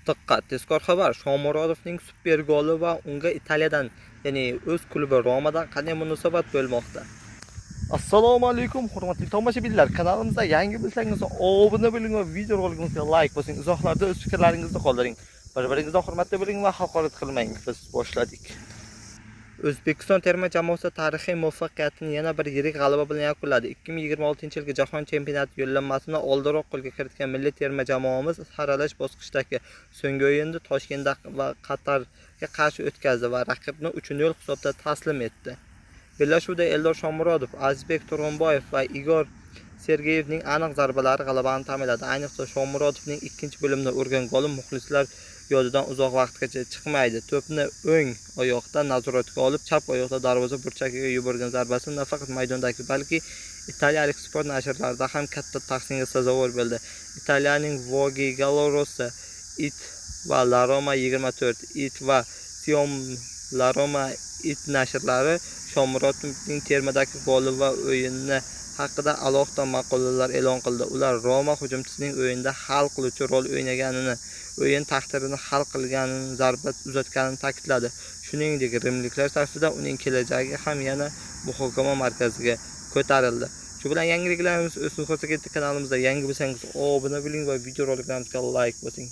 Diqqat, tezkor xabar! Shomurodovning super goli va unga Italiyadan, ya'ni o'z klubi Romadan qanday munosabat bo'lmoqda? Assalomu alaykum, hurmatli tomoshabinlar. Kanalimizda yangi bo'lsangiz, obuna bo'ling va video roligimizga like bosing. Izohlarda o'z fikrlaringizni qoldiring. Bir-biringizdan hurmatda bo'ling va haqorat qilmang. Biz boshladik. O'zbekiston terma jamoasi tarixiy muvaffaqiyatini yana bir yirik g'alaba bilan yakunladi. 2026-yilgi Jahon chempionati yo'llanmasini oldinroq qo'lga kiritgan milliy terma jamoamiz saralash bosqichidagi so'nggi o'yinni Toshkentda va Qatarga qarshi o'tkazdi va raqibni 3-0 hisobida taslim etdi. Bellashuvda Eldor Shomurodov, Azizbek Turg'unboyev va Igor Sergeyevning aniq zarbalari g'alabani ta'minladi. Ayniqsa, Shomurodovning ikkinchi bo'limda urgan goli muxlislar yodidan uzoq vaqtgacha chiqmaydi. To'pni o'ng oyoqda nazoratga olib, chap oyoqda darvoza burchagiga yuborgan zarbasi nafaqat maydondagi, balki italiyalik sport nashrlarida ham katta tahsinga sazovor bo'ldi. Italiyaning Vogue Giallorossa It va La Roma 24 It va Siom La Roma It nashrlari Shomurodovning termadagi goli va o'yini haqida alohida maqolalar e'lon qildi. Ular Roma hujumchisining o'yinda hal qiluvchi rol o'ynaganini, o'yin taqdirini hal qilganini, zarba uzatganini ta'kidladi. Shuningdek, rimliklar safida uning kelajagi ham yana muhokama markaziga ko'tarildi. Shu bilan yangiliklarimiz o'z nihoyasiga yetdi. Kanalimizda yangi bo'lsangiz, obuna bo'ling va video roliklarimizga like bosing.